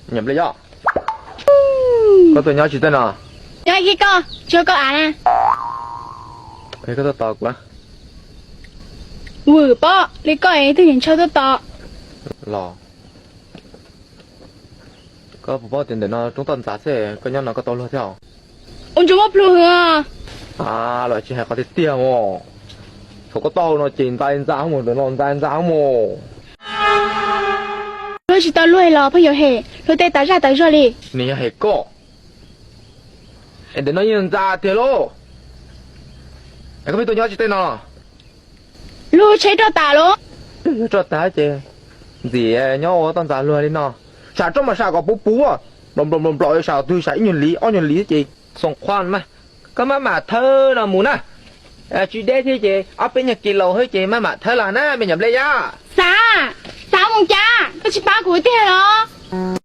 Nyuam Nplej Yob, koj tuaj nyob tsis tej no? Nyob ib koj tsis koj av na. Koj tuaj tos kuv. Vwm pob li koj es twg niam ntshaw tuaj tos. Los, koj puas paub tias ntawm no roob toj ntxas xwb, koj nyob no koj tau luag thiab os. Ua ntsuag muab plhu hwv. A, los tsis hais qhov tiag tiag os. Thaum koj taub hau no ces ntxa ntxa mus, ntawm no ntxa ntxa mus. Luag tsis tau luag los pheej yuav hem luag tej tas zaj tas zog li. Nws yog hem koj. Es ntawm no yeej ntxa tiag lauj. Es koj pheej tuaj nyob tsis tej no los? Luag tsheb roj tas lauj. Yog roj tas ces ntxim nyob ua toj ntxas luag li no. Sam roj mas sam kom puv puv, nplaum nplaum nplaum nplaum, sam twg sam ib nyuag liv ob nyuag liv ces xoom qhuav mas. Koj maj mam thawb no mus na. Tsis deb thiab ces ob peb nyuag kis laus xwb ces maj mam thawb los na me nyuam Nplej Yob. Xav, xav mus cas koj tsis pab kuv tiag los?